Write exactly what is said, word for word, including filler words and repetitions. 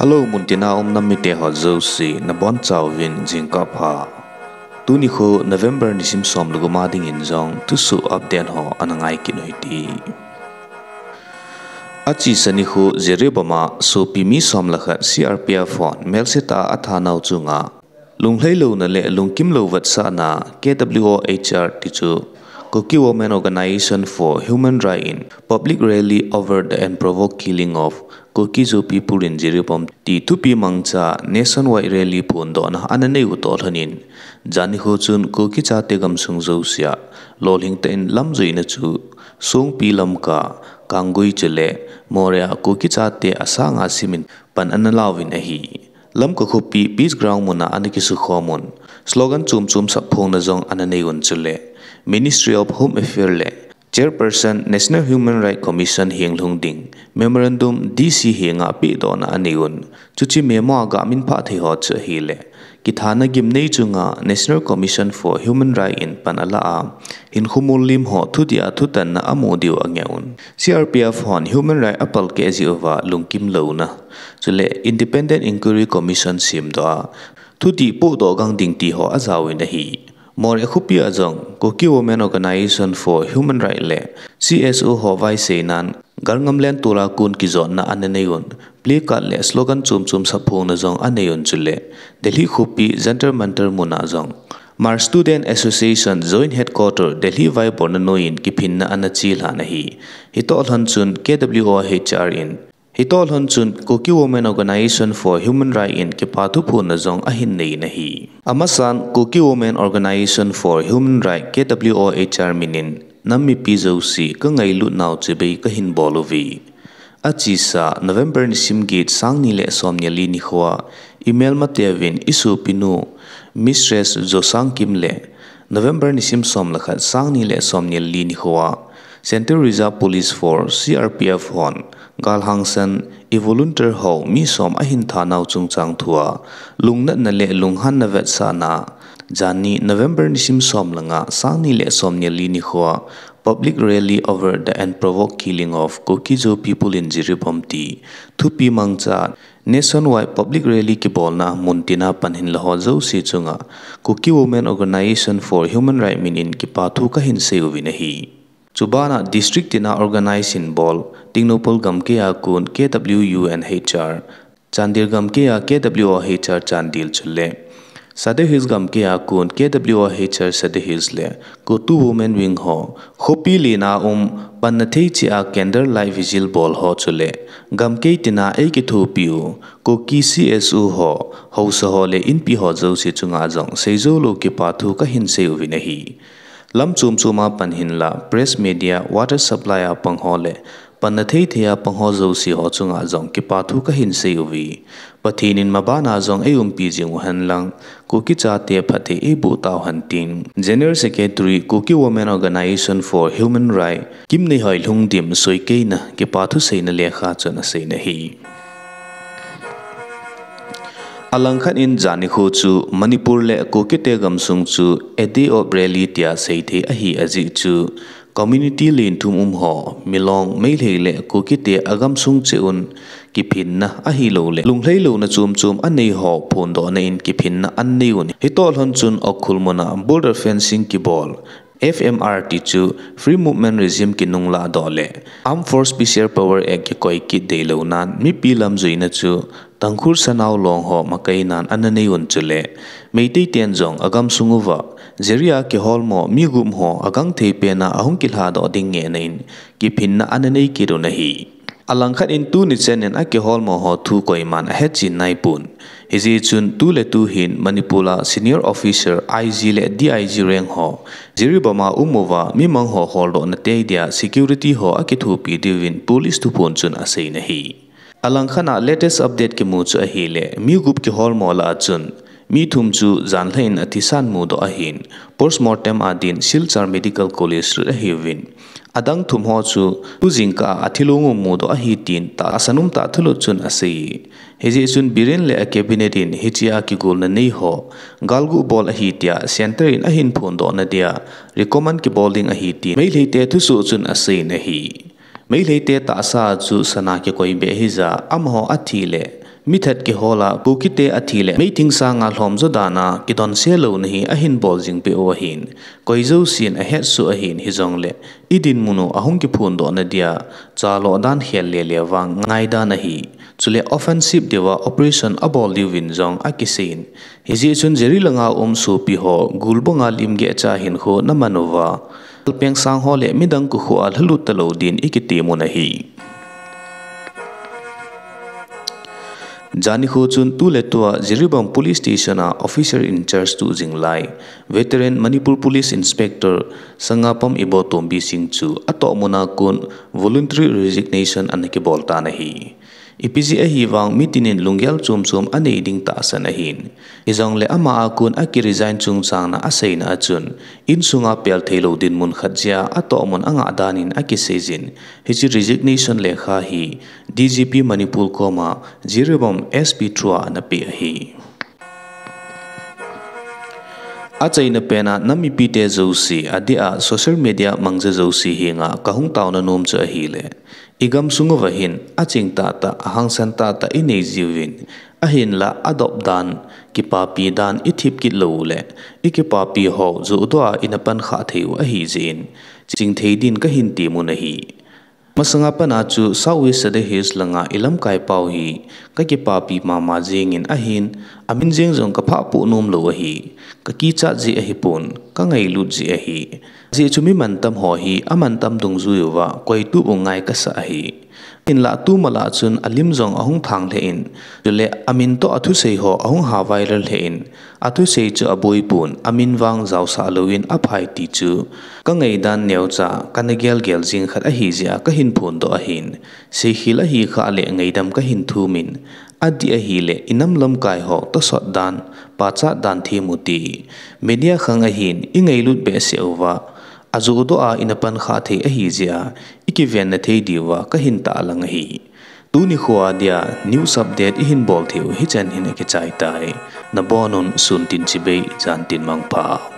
Hello, muntina um nam mite ho jouse, nabonchauvin jingkah pha. Tuni khu November nisim som le gup a dingin jong thusoh update ho ana ngai kit u hite. Achesa nikho Jiribam a sopi mi som le khat C R P F hon melsetah a athanau chunga lunglhailouna le lungkimlou vetsahna K W O H R tichu Kuki Women Organisation for Human Rights in public rally over the unprovoked killing of Kuki Zo people in Jiribam ti thupi mangcha nationwide rally phondohna ana neiu toh lhonin, jan nikho chun Kuki chate gamsung jousea lolhing tah in lamjoina chu Songpi, Lamka, Kanggui chule Moreh a Kuki chate asanga simin pan ana lauvin ahi. Lamka khopi Peace Ground muna ana kisukhomun, slogan chomchom sapphongna jong ana neiun chule Ministry of Home Affairs le Chairperson National Human Rights Commission henglhung ding memorandum D C henga pehdohna aneiun, chuche memo a gamin phah thei ho chu ahile kithana gimnei chunga National Commission for Human Rights in pan alah a, hinkho mollim ho thudih a thutanna amu diu angeh un, C R P F hon human rights apalkeh jeh uva lungkimlouna chule Independent Inquiry Commission semdoh a thudih pohdoh gang ding ti ho ajaovin ahi. Moreh khopi a jong Kuki Women Organisation for Human Rights le C S O ho vaiseinan Galngamlian tola kon kijotna ana neiun, placard le slogan chomchom sapphongna jong aneiun chule Delhi khopi Jantar Mantar muna jong Hmar Student Association Joint Headquarter Delhi vaibolna noiyin kiphinna ana chelhan ahi. Hitoh lhon chun K W O H R in Hitoh lhon chun Kuki Women Organisation for Human Rights in kipathu phonna jong ahin neiyin ahi. Amasan Kuki Women Organisation for Human Rights, K W O H R minin nam mipi jouse kangailut nau chibai kahin bol uve. Achesa November nisim get, sangni le somni le li nikhoa imelmateuvin isopinu Mistress Josangkim le November nisim som le khat, sangni le somni le li nikhoa Central Reserve Police Force, C R P F hon galhangsan, i volunteer ho mi som ahin thanau chungchang thua lungnatna le lunghanna vetsahna, janhi November nisim som le nga, sangni le somni le li nikhoa public rally over the unprovoked killing of Kuki-Zo people in Jiribam ti thupi mangcha nationwide public rally kibolna muntina pan hinla ho jouse chunga Kuki Women Organisation for Human Rights minin kipathu kahin seiuvin ahi. Chubana district tina organize hinbol, Tengnoupal gamkaiya kon K W U N H R, Chandel gamkaiya K W O H R Chandel chule Sadar Hills gamkaiya kon K W O H R Sadar Hills le CoTU Women Wing ho, khopi lena um panna thei cheh a candle light vigil bol ho chule gamkai tina eikithopiu Kuki C S O ho, haosa ho le inpi ho jouse chunga jong seijoulou kipathu kahin seiuvin ahi. Lam chom choma pan hinla press, media, water supply a pang ho le panna thei thei a pang ho jouse ho chunga jong kipathu kahin seiuve. Pathen in mabana jong eiumpi jing uhen lang, Kuki chate phatthei eiboh tauhen tin General Secretary, Kuki Women Organisation for Human Rights, Kimneihoilhung Dim Soikeina kipathu seina lekha chun aseiyin ahi. Alangkhat in jan nikho chu Manipur le Kukite gamsung chu a day of rally tia seithei ahi ajeh chu community lenthum um ho, Milong, Meitei le Kukite agamsung cheh un kiphinna ahilouleh lunglhailouna chom chom anei ho phondohna in kiphinna anei un, hitoh lhon chun Ukhrul muna border fencing kibol, F M R tichu Free Movement Regime kinunglahdoh le Armed Force Special Power Act kikoi kit deilou nan mipi lamjoina chu Tangkhul Sanau Long ho makainan ana nei un chule Meitei ten jong agamsung uva Jiri a kiholmo mi gup ho agangthei pena ahung kilhadoh ding ngehna in kiphinna ana nei kit un ahi. Alangkhat in tuni chen in akiholmo ho thu koiman ahetchen naipon. Hijeh chun tuletu hin Manipur a senior officer I G le D I G rank ho Jiribam a um uva mimang ho holdohna tei dia security ho akithopi diuvin police thuphon chun aseiyin ahi. Alangkhat a latest update kimu chu ahile, mi gup kiholmo lah a chun mi thum chu janlhah in athisan mudoh ahin, postmortem a din Silchar Medical College lut ahiuvin, adang thum ho chu tujingkah a athilong u mudoh ahi tin tahsan umtah thulut chun asei. Hijeh chun Biren le a cabinet in hichea kigolna nei ho galguh bol ahi tia centre in ahin phondohna dia recommend kibol ding ahi tin Meiteite thusoh chun aseiyin ahi. Meiteite tahsa a chu sana kikoi beh hija, amaho athi le Mithat kihola Kukite athi le meithing sanga lhomjo dan a kidonse louna hi ahin bol jing peh u ahin, koi jousen ahetsoh ahin, hijongle idinmun u ahung kiphondohna dia chaloh dan khel lele vang ngaidan ahi. Chule offensive diuva operation abol diuvin jong akiseiyin, hijeh chun Jiribam langa um sopi ho gulbanga limgeh cha hinkho naman uva, Alpengsang ho le midang kokhuh a lhalut talou din ikitemun ahi. Jani kho chun tuletua Jiribam Police Station a officer in charge tuh jing lai, veteran Manipur Police Inspector Sangapam Ibotombi Singh chu atohmun a kon voluntary resignation ana kibol tan ahi. Ipi jeh ahi vang mitinin lunggel chomchom anei ding tahsan ahin, hijongle ama a kon akiresign chungchang a aseina a chun, insunga pel theilou dinmun khat jeh a atohmun angah danin akiseijin, hiche resignation lekha hi D G P Manipur koma Jiribam S P through a ana peh ahi. Achaina pen a nam mipite jouse, adeh a social media mangcha jouse henga kahung taona nom chu ahile, igamsung uva hin aching tahtah, ahangsan tahtah inei jiuvin, ahinla adop dan, kipapi dan ithip kit lou uleh, ikipapi ho johdoh a ina pankhah thei u ahijeh in, chingthei din kahin temun ahi. Masanga pat a chu South West Sadar Hills langa ilamkai pau hi kakipapi mama jengin ahin, amin jeng jong kaphah poh nomlou ahi. Kakichat jeh ahipon, kangailut jeh ahi. Ajeh chu mi mantam ho hi amantam dungjui uva koitup u ngai kasah ahi. Hinlah tumalah chun alim jong ahung thang lheh in, chule amin toh athusei ho ahung ha viral lheh in, athusei chu aboipon, amin vang jaosah louvin aphai ti chu kangaidan neocha kana gelgel jeng khat ahijeh a kahin phondoh ahin, seikhel ahikhah le ngaidam kahin thumin, adih ahile inam lamkai ho tosot dan, pachat dan them u ti, media khang ahin ingailut behseh uva, ajohdoh a ina pankhah thei ahijeh a, ikivenna thei diuva kahin tahlang ahi. Tuni khoa dia news update ihin bol thei u hichan hin akichai tai. Nabonun sun tin chibai, jan tin mangpha.